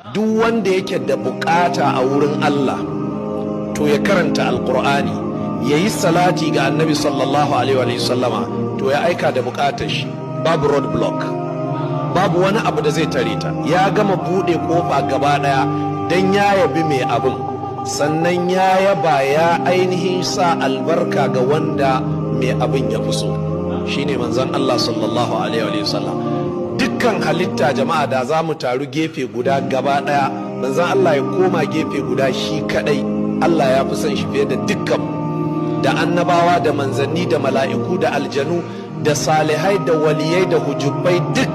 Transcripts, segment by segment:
Duk wanda yake da bukata a wurin Allah, to ya karanta Alkur'ani, ya yi salati ga Annabi sallallahu alaihi wa sallama, to ya aika da bukatar shi. Babu road block, babu wani abu da zai tare ta. Ya gama buɗe kofa gaba ɗaya don ya yabi mai abin, sannan ya yaba, ya ainihin sa albarka ga wanda mai abin ya fi so, shine manzon Allah sallallahu alaihi wa sallam. Dukkan halitta, jama'a, da za mu taru gefe guda gaba ɗaya, manzon Allah ya koma gefe guda shi kadai, Allah ya fi son shi fiye da dukkan da annabawa da manzanni da mala'iku da aljanu da salihai da waliyai da hujubbai, duk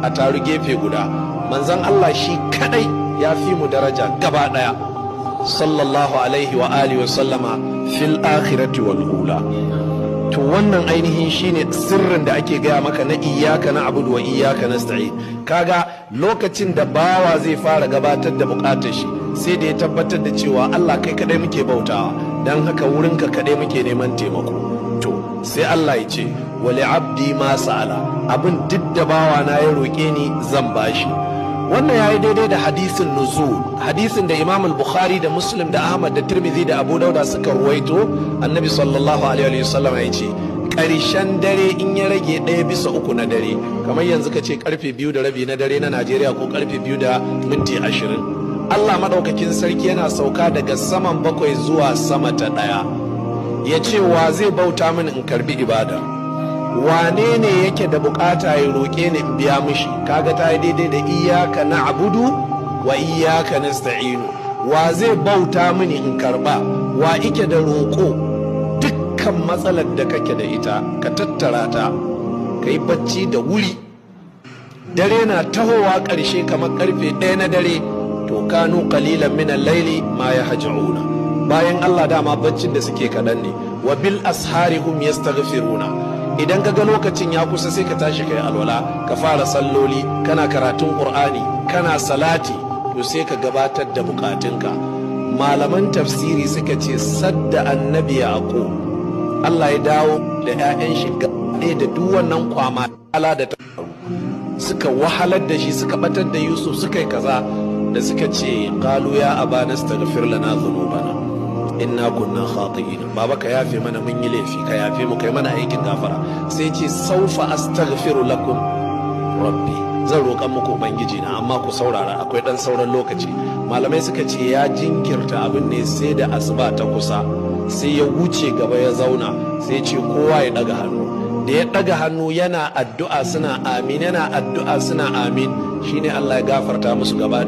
a taru gefe guda, manzon Allah shi kadai ya fi mu daraja gaba daya, sallallahu alaihi wa alihi wa sallama, fil akhirati wal ula. To wannan ainihin shine sirrin da ake gaya maka na iyyaka na'budu wa iyyaka nasta'in. Kaga lokacin da bawa zai fara gabatar da bukatar shi, sai da ya tabbatar da cewa Allah kai kadai muke bautawa, dan haka wurinka kadai muke neman taimako. To sai Allah ya ce wa li abdi ma sa'ala, abin duk da bawa na ya roke ni zan bashi. Wannan yayi daidai da hadisin nuzul, hadisin da Imam al-Bukhari da Muslim da Ahmad da Tirmidhi da Abu Dauda suka ruwaito. Annabi sallallahu alaihi wa sallam ya ce ƙarshen dare, in ya rage 1/3 na dare, kamar yanzu ka ce karfe 2:30 na dare na Najeriya ko karfe 2:20, Allah madaukakin sarki yana sauka daga saman bakwai zuwa sama ta ɗaya, ya ce, "Wa zai bauta mini in karbi ibada? Wane ne yake da bukata ya roƙe ni in biya mishi?" Kaga ta yi daidai da iyyaka na'budu wa iyyaka nasta'inu. Wa zai bauta mini in karba? Wa ike da roƙo? Dukkan matsalar da kake da ita, ka tattara ta, ka yi bacci da wuri. Dare na tahowa ƙarshe, kamar karfe 1 na dare, to kanu qalilan min al-laili ma yahja'una. Bayan Allah dama baccin da suke kaɗan ne. Wa bil ashari hum yastaghfiruna. Idan ka ga lokacin ya kusa, sai ka tashi, kai alwala, ka fara salloli, kana karatun Qur'ani, kana salati, to sai ka gabatar da bukatunka. Malaman tafsiri suka ce sadda Annabi Yaqub, Allah ya dawo da 'ya'yan shi ɗaya da duk wannan kwama da ta suka wahalar da shi, suka batar da Yusuf, suka yi kaza, da suka ce qalu ya abana astaghfir lana dhunubana inna kunna khati'in, baba ka yafe mana, mun yi laifi, ka yafe mu, kai mana aikin gafara. Sai ce saufa astaghfiru lakum rabbi, zan roƙan muku ubangiji na, amma ku saurara, akwai dan sauran lokaci. Malamai suka ce ya jinkirta abin ne sai da asuba ta kusa, sai ya wuce gaba ya zauna, sai ce kowa ya daga hannu. Da ya daga hannu yana addu'a suna amin, yana addu'a suna amin, shine Allah ya gafarta musu gaba.